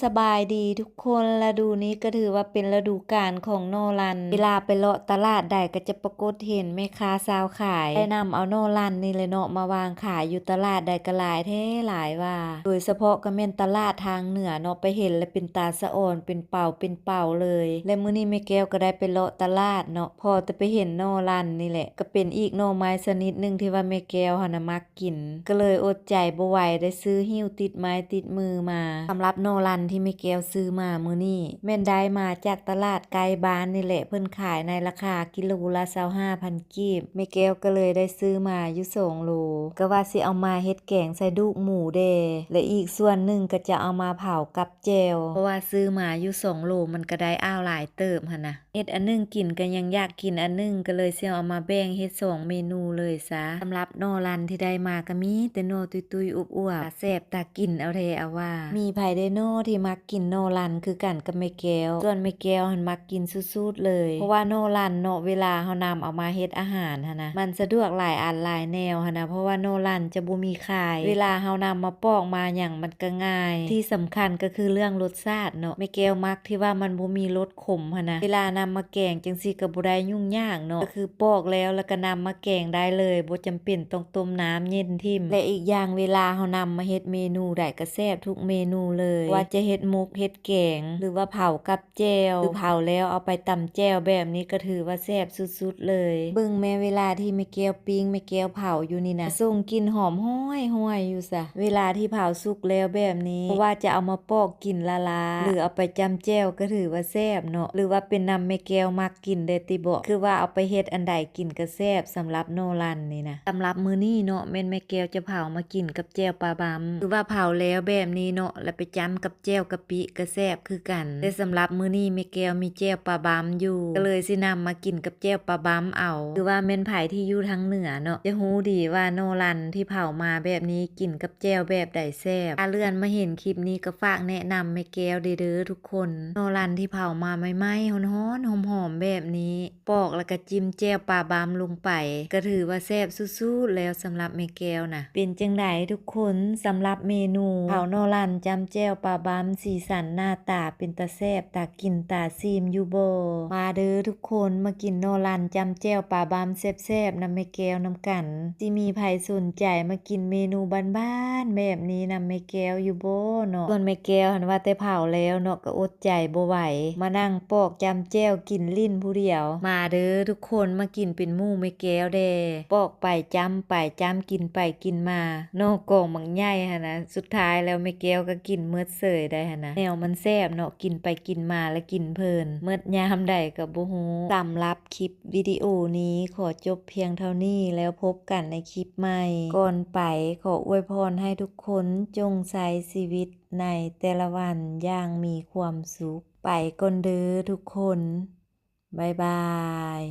ສະບາຍດີທຸກຄົນ, ລະດູນີ້ກໍຖືວ່າເປັນລະດູການຂອງໜໍ່ລັນ. ເວລາໄປເລາະຕະຫຼາດໃດກໍຈະປາກົດເຫັນແມ່ຄ້າຊາວຂາຍ ໄດ້ນຳເອົາໜໍ່ລັນນີ້ແຫຼະເນາະ ມາວາງຂາຍຢູ່ຕະຫຼາດໃດກໍຫຼາຍແທ້ຫຼາຍວ່າ. ໂດຍສະເພາະກໍແມ່ນຕະຫຼາດທາງເໜືອເນາະ, ໄປເຫັນແລ້ວເປັນຕາສະອອນ ເປັນເປົາເປັນເປົາເລີຍ. ແລະມື້ນີ້ແມ່ແກ້ວກໍໄດ້ໄປເລາະຕະຫຼາດເນາະ, ພໍແຕ່ໄປເຫັນໜໍ່ລັນນີ້ແຫຼະ, ກໍເປັນອີກໜໍ່ໄມ້ຊະນິດໜຶ່ງທີ່ວ່າແມ່ແກ້ວຫັ້ນນະມັກ ກິນ ກໍເລີຍອົດໃຈບໍ່ໄຫວ ໄດ້ຊື້ຫິ້ວຕິດໄມ້ຕິດມືມາ. ສຳລັບໜໍ່ລັນທີ່ແມ່ແກ້ວຊື້ມາມື້ນີ້ ແມ່ນໄດ້ມາຈາກຕະຫຼາດໃກ້ບ້ານນີ້ແຫຼະ, ເພິ່ນຂາຍໃນລາຄາກິໂລລະຊາວຫ້າພັນກີບ. ແມ່ແກ້ວກໍເລີຍໄດ້ຊື້ມາຢູ່ສອງໂລ, ກໍວ່າຊິເອົາມາເຮັດແກງໃສ່ດູກໝູແດ່ ແລະອີກສ່ວນໜຶ່ງກໍຈະເອົາມາເຜົາກັບແຈ່ວ, ເພາະວ່າຊື້ມາຢູ່ສອງໂລ ມັນກໍໄດ້ອ້າວຫຼາຍເຕີບຫັ້ນນະ. ເຮັດອັນໜຶ່ງກິນກໍຍັງຢາກກິນອັນໜຶ່ງ, ກໍເລີຍຊິເອົາມາແບ່ງເຮັດສອງເມນູເລີຍຊະ. ສຳລັບໜໍ່ລັນທີ່ໄດ້ມາກໍມີແຕ່ໜໍ່ຕຸ້ຍໆ ອວບໆ ຕາແຊບຕາກິນເອົາແທ້ເອົາວ່າ. ມີໃຜແດ່ນໍທີ່ມັກກິນໜໍ່ລັນຄືກັນກັບແມ່ແກ້ວ? ສ່ວນແມ່ແກ້ວຫັ້ນມັກກິນສຸດໆເລີຍ, ເພາະວ່າໜໍ່ລັນເນາະ ເວລາເຮົານຳເອົາມາເຮັດອາຫານຫັ້ນນະ ມັນສະດວກຫຼາຍອັນຫຼາຍແນວຫັ້ນນະ, ເພາະວ່າໜໍ່ລັນຈະບໍ່ມີຄາຍ, ເວລາເຮົານຳມາປອກມາຫຍັງມັນກໍງ່າຍ. ທີ່ສຳຄັນກໍຄືເລື່ອງລົດຊາດເນາະ, ແມ່ແກ້ວມັກທີ່ວ່າມັນບໍ່ມີລົດ ຂົມຫັ້ນນະ, ເວລານຳມາແກງຈັ່ງຊີ້ກໍບໍ່ໄດ້ຫຍຸ້ງຍາກເນາະ, ກໍຄືປອກແລ້ວ ແລ້ວກໍນຳມາແກງໄດ້ເລີຍ, ບໍ່ຈຳເປັນຕ້ອງຕົ້ມນ້ຳເຢັນຖິ້ມ. ແລະອີກຢ່າງ ເວລາເຮົານຳມາເຮັດເມນູໃດກໍແຊບທຸກເມນູເລີຍ, ວ່າຈະເຮັດໝົກເຮັດແກງ ຫຼືວ່າເຜົາກັບແຈ່ວ ຫຼືເຜົາແລ້ວເອົາໄປຕຳແຈ່ວແບບນີ້ ກໍຖືວ່າແຊບສຸດໆເລີຍ. ເບິ່ງແມ້ ເວລາທີ່ແມ່ແກ້ວປີ້ງ ແມ່ແກ້ວເຜົາຢູ່ນີ້ນະ, ສົ່ງກິ່ນຫອມຫ້ອຍໆຢູ່ຊະ. ເວລາທີ່ເຜົາສຸກແລ້ວແບບນີ້ ບໍ່ວ່າຈະເອົາມາປອກ ກິນລາໆ ຫຼືເອົາໄປຈ້ຳແຈ່ວກໍຖືວ່າແຊບເນາະ, ຫຼືວ່າເປັນນຳແມ່ແກ້ວມັກກິນແດ່ຕິເບາະ, ຄືວ່າເອົາໄປເຮັດອັນໃດກິນກໍແຊບ. ສຳລັບໜໍ່ລັນນີ້ນະ ສຳລັບມື້ນີ້ເນາະ ແມ່ນແມ່ແກ້ວຈະເຜົາມາກິນກັບແຈ່ວປາບຳ, ຄືວ່າເຜົາແລ້ວແບບນີ້ເນາະ ແລ້ວໄປຈ້ຳກັບແຈ່ວກະປິກໍແຊບຄືກັນ. ແຕ່ສຳລັບມື້ນີ້ແມ່ແກ້ວມີແຈ່ວປາບຳຢູ່ ກໍເລີຍຊິນຳມາກິນກັບແຈ່ວປາບຳເອົາ. ຄືວ່າແມ່ນໃຜທີ່ຢູ່ທາງເໜືອເນາະ ຈະຮູ້ດີວ່າໜໍ່ລັນທີ່ເຜົາມາແບບນີ້ ກິນກັບແຈ່ວແບບໃດແຊບ. ຖ້າເລື່ອນມາເຫັນຄລິບນີ້ກໍຝາກແນະນຳແມ່ແກ້ວເດີ້ທຸກຄົນ. ໜໍ່ລັນທີ່ເຜົາມາໃໝ່ໆ ຮ້ອນໆ ຫອມໆແບບນີ້ ປອກແລ້ວກໍຈິ້ມແຈ່ວປາບຳລົງໄປ ກໍຖືວ່າແຊບສຸດໆແລ້ວສຳລັບແມ່ແກ້ວນະ. ເປັນຈັ່ງໃດທຸກຄົນ ສຳລັບເມນູເຜົາໜໍ່ລັນຈ້ຳແຈ່ວປາບຳ ສີສັນໜ້າຕາເປັນຕາແຊບ ຕາກິນຕາຊີມຢູ່ບໍ່? ມາເດີ້ທຸກຄົນ ມາກິນໜໍ່ລັນຈ້ຳແຈ່ວປາບຳແຊບໆນຳແມ່ແກ້ວນຳກັນ. ຊິມີໃຜສົນໃຈມາກິນເມນູບ້ານໆແບບນີ້ນຳແມ່ແກ້ວຢູ່ບໍ່ເນາະ? ສ່ວນແມ່ແກ້ວຫັ້ນວ່າແຕ່ເຜົາແລ້ວເນາະ ກໍອົດໃຈບໍ່ໄຫວ ມານັ່ງປອກຈ້ຳແຈ່ວກິນຫຼິ້ນຜູ້ດຽວ. ມາເດີ້ທຸກຄົນ ມາກິນເປັນໝູ່ແມ່ແກ້ວແດ່. ປອກໄປຈ້ຳໄປ ຈ້ຳກິນໄປກິນມາ ໜໍ່ກອງບັກໃຫຍ່ຫັ້ນນະ. ສຸດທ້າຍແລ້ວແມ່ແກ້ວກໍກິນໝົດເສີຍໄດ໋ຫັ້ນນະ. ແນວມັນແຊບເນາະ ກິນໄປກິນມາແລ້ວກິນເພີນ ໝົດຍາມໃດກໍບໍ່ຮູ້. ສຳລັບຄລິບວິດີໂອນີ້ຂໍຈົບພຽງເທົ່ານີ້ ແລ້ວພົບກັນໃນຄລິບໃໝ່. ກ່ອນໄປ ຂໍອວຍພອນໃຫ້ທຸກຄົນຈົ່ງໃຊ້ຊີວິດໃນແຕ່ລະວັນຢ່າງມີຄວາມສຸກ. ໄປກ່ອນເດີ້ທຸກຄົນ. ບາຍບາຍ.